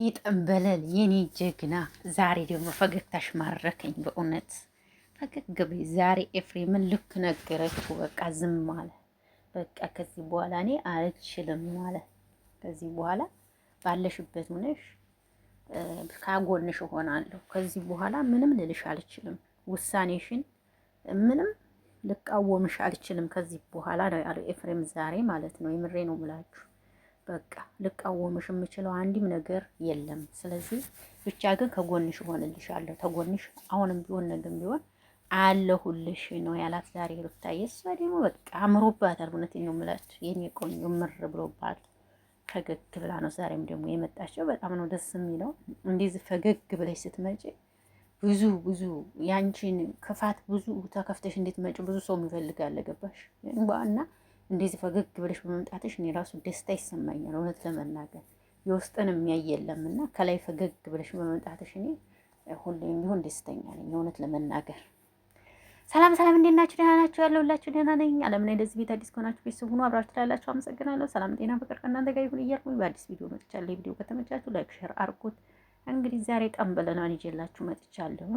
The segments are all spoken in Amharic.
ይጠንበለል የኔ ጀግና፣ ዛሬ ደግሞ ፈገግታሽ ማረከኝ። በእውነት ፈገግ በይ ዛሬ። ኤፍሬምን ልክ ነገረችው። በቃ ዝም አለ። በቃ ከዚህ በኋላ እኔ አልችልም አለ። ከዚህ በኋላ ባለሽበት ሆነሽ ካጎንሽ እሆናለሁ። ከዚህ በኋላ ምንም ልልሽ አልችልም። ውሳኔሽን ምንም ልቃወምሽ አልችልም ከዚህ በኋላ ነው ያለው ኤፍሬም ዛሬ ማለት ነው። የምሬ ነው ምላችሁ በቃ ልቃወምሽ የምችለው አንድም ነገር የለም። ስለዚህ ብቻ ግን ከጎንሽ እሆንልሻለሁ፣ ተጎንሽ አሁንም ቢሆን ነገም ቢሆን አለሁልሽ ነው ያላት ዛሬ ሩታዬ። እሷ ደግሞ በቃ አምሮባታል። እውነቴን ነው የምላችሁ የኔ ቆንጆ ምር ብሎባት ፈገግ ብላ ነው ዛሬም ደግሞ የመጣቸው። በጣም ነው ደስ የሚለው እንደዚህ ፈገግ ብለሽ ስትመጪ ብዙ ብዙ ያንቺን ክፋት ብዙ ተከፍተሽ እንድትመጪ ብዙ ሰው የሚፈልጋል። ገባሽ እና እንደዚህ ፈገግ ብለሽ በመምጣትሽ እኔ ራሱ ደስታ ይሰማኛል። እውነት ለመናገር የውስጥን የሚያይ የለም እና ከላይ ፈገግ ብለሽ በመምጣትሽ እኔ ሁሌም ቢሆን ደስተኛ ነኝ፣ እውነት ለመናገር። ሰላም ሰላም፣ እንዴት ናችሁ? ደህና ናችሁ? ያለሁላችሁ ደህና ነኝ። ዓለም ላይ ለዚህ ቤት አዲስ ከሆናችሁ ቤተሰብ ሁኑ፣ አብራችሁ ላላችሁ አመሰግናለሁ። ሰላም ጤና፣ ፍቅር ከእናንተ ጋር ይሁን እያልኩኝ በአዲስ ቪዲዮ መጥቻለሁ። ቪዲዮ ከተመቻችሁ like፣ share አድርጉት። እንግዲህ ዛሬ ጠንበለሏን ይዤላችሁ መጥቻለሁ።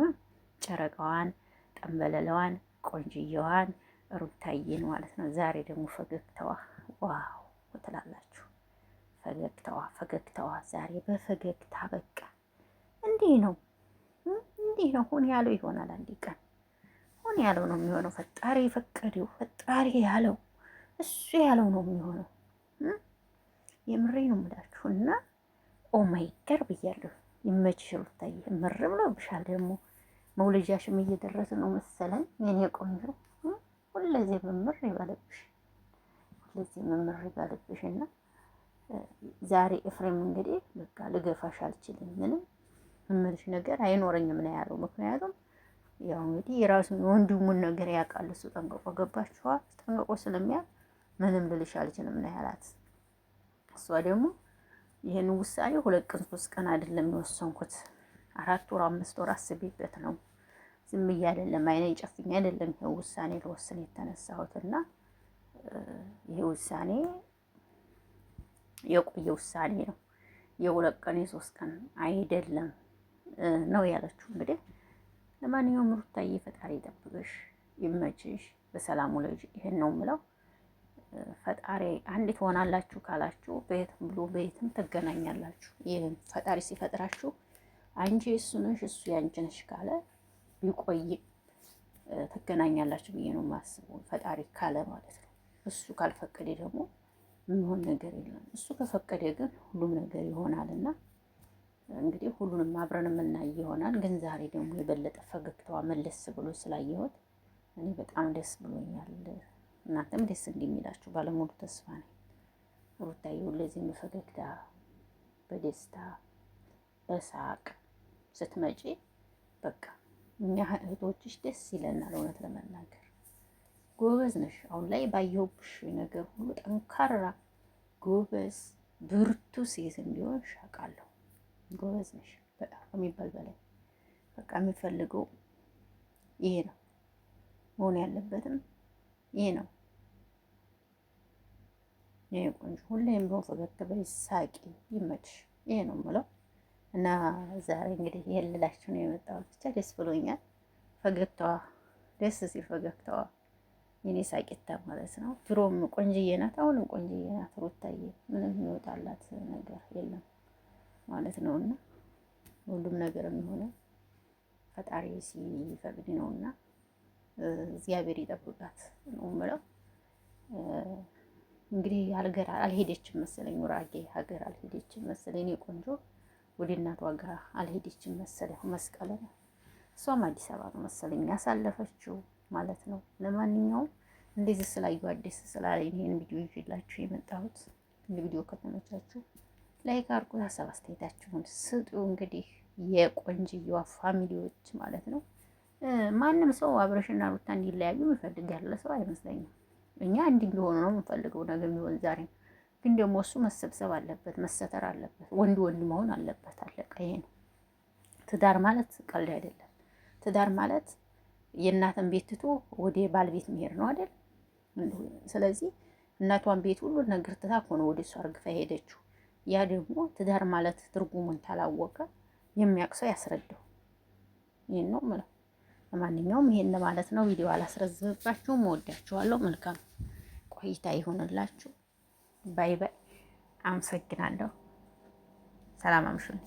ጨረቃዋን፣ ጠንበለለዋን፣ ቆንጅየዋን ሩታዬን ማለት ነው። ዛሬ ደግሞ ፈገግታዋ wow ትላላችሁ። ፈገግታዋ ፈገግታዋ ዛሬ በፈገግታ በቃ እንዲህ ነው እንዲህ ነው። ሁን ያለው ይሆናል። አንድ ቀን ሁን ያለው ነው የሚሆነው። ፈጣሪ የፈቀደው ፈጣሪ ያለው እሱ ያለው ነው የሚሆነው። የምሬ ነው የምላችሁ እና oh my God ብያለሁ። ይመችሽ ሩታዬ፣ ምር ብሎብሻል። ደግሞ መውለጃሽም እየደረሰ ነው መሰለኝ የኔ ቆንጆ። ሁለዚህ ምምር ይበልብሽ፣ ሁለዚህ ምምር ይበልብሽ። እና ዛሬ ኤፍሬም እንግዲህ በቃ ልገፋሽ አልችልም፣ ምንም እምልሽ ነገር አይኖረኝም ነው ያለው። ምክንያቱም ያው እንግዲህ የራሱን የወንድሙን ነገር ያውቃል እሱ ጠንቅቆ። ገባችኋል? ጠንቅቆ ስለሚያውቅ ምንም ልልሽ አልችልም ነው ያላት። እሷ ደግሞ ይህን ውሳኔ 2 ቀን 3 ቀን አይደለም የወሰንኩት፣ 4 ወር 5 ወር አስቤበት ነው ዝም ብዬ አይደለም፣ አይኔን ጨፍኜ አይደለም ይሄ ውሳኔ ልወስን የተነሳሁት እና ይሄ ውሳኔ የቆየ ውሳኔ ነው። የ2 ቀን የ3 ቀን አይደለም ነው ያለችው። እንግዲህ ለማንኛውም ሩታዬ ፈጣሪ ይጠብቅሽ፣ ይመችሽ፣ በሰላም ውለጅ። ይሄን ነው የምለው። ፈጣሪ አንድ ትሆናላችሁ ካላችሁ በየትም ብሎ በየትም ትገናኛላችሁ። ይህን ፈጣሪ ሲፈጥራችሁ አንቺ እሱ ነሽ እሱ ያንቺ ነሽ ካለ ቢቆይ ትገናኛላችሁ ብዬ ነው የማስበው። ፈጣሪ ካለ ማለት ነው። እሱ ካልፈቀደ ደግሞ የሚሆን ነገር የለም። እሱ ከፈቀደ ግን ሁሉም ነገር ይሆናል እና እንግዲህ ሁሉንም አብረን የምናይ ይሆናል። ግን ዛሬ ደግሞ የበለጠ ፈገግታዋ መለስ ብሎ ስላየሁት እኔ በጣም ደስ ብሎኛል። እናንተም ደስ እንደሚላችሁ ባለሙሉ ተስፋ ነኝ። ሩታዬ ሁልጊዜም በፈገግታ በደስታ በሳቅ ስትመጪ በቃ እኛ እህቶችሽ ደስ ይለናል። እውነት ለመናገር ጎበዝ ነሽ። አሁን ላይ ባየሁብሽ ነገር ሁሉ ጠንካራ፣ ጎበዝ፣ ብርቱ ሴት እንዲሆን ሻቃለሁ። ጎበዝ ነሽ በጣም ከሚባል በላይ በቃ የሚፈልገው ይሄ ነው መሆን ያለበትም ይሄ ነው። ይሄ ቆንጆ ሁሌም ቢሆን ፈገግ በይ፣ ሳቂ፣ ይመችሽ። ይሄ ነው የምለው። እና ዛሬ እንግዲህ ይሄን ልላችሁ ነው የመጣሁት። ብቻ ደስ ብሎኛል። ፈገግታዋ ደስ ሲል ፈገግታዋ የኔ ሳቂታ ማለት ነው። ድሮም ቆንጅዬ ናት፣ አሁንም ቆንጅዬ ናት ሩታዬ። ምንም የሚወጣላት ነገር የለም ማለት ነው። እና ሁሉም ነገር የሚሆነው ፈጣሪ ሲፈቅድ ነው እና እግዚአብሔር ይጠብቃት ነው የምለው። እንግዲህ ሀገር አልሄደችም መሰለኝ፣ ጉራጌ ሀገር አልሄደችም መሰለኝ እኔ ቆንጆ ወደ እናቷ ጋር አልሄደችም መሰለኝ። መስቀል እሷም አዲስ አበባ ነው መሰለኝ ያሳለፈችው ማለት ነው። ለማንኛውም እንደዚህ ስላዩ አዲስ ስላለኝ ይሄን ቪዲዮ ይዤላችሁ የመጣሁት። ቪዲዮ ከተመቻችሁ like አድርጉ፣ ሀሳብ አስተያየታችሁን ስጡ። እንግዲህ የቆንጅየዋ family ዎች ማለት ነው። ማንም ሰው አብረሽና ሩታ እንዲለያዩ የሚፈልግ ያለ ሰው አይመስለኝም። እኛ እንዲህ እንዲሆኑ ነው የምንፈልገው ነገ የሚሆን ዛሬም ግን ደግሞ እሱ መሰብሰብ አለበት፣ መሰተር አለበት፣ ወንድ ወንድ መሆን አለበት። አለቀ። ይሄ ነው ትዳር ማለት ቀልድ አይደለም። ትዳር ማለት የእናትን ቤት ትቶ ወደ ባል ቤት መሄድ ነው አይደል? ስለዚህ እናቷን ቤት ሁሉ ነገር ትታ እኮ ነው ወደ እሱ አርግፋ ሄደችው። ያ ደግሞ ትዳር ማለት ትርጉሙን ታላወቀ የሚያውቅ ሰው ያስረዳው። ይህን ነው የምለው። ለማንኛውም ይሄን ማለት ነው። ቪዲዮ አላስረዝምባችሁም። እወዳችኋለሁ። መልካም ቆይታ ይሆንላችሁ። Bye bye። አመሰግናለሁ። ሰላም አምሹልኝ።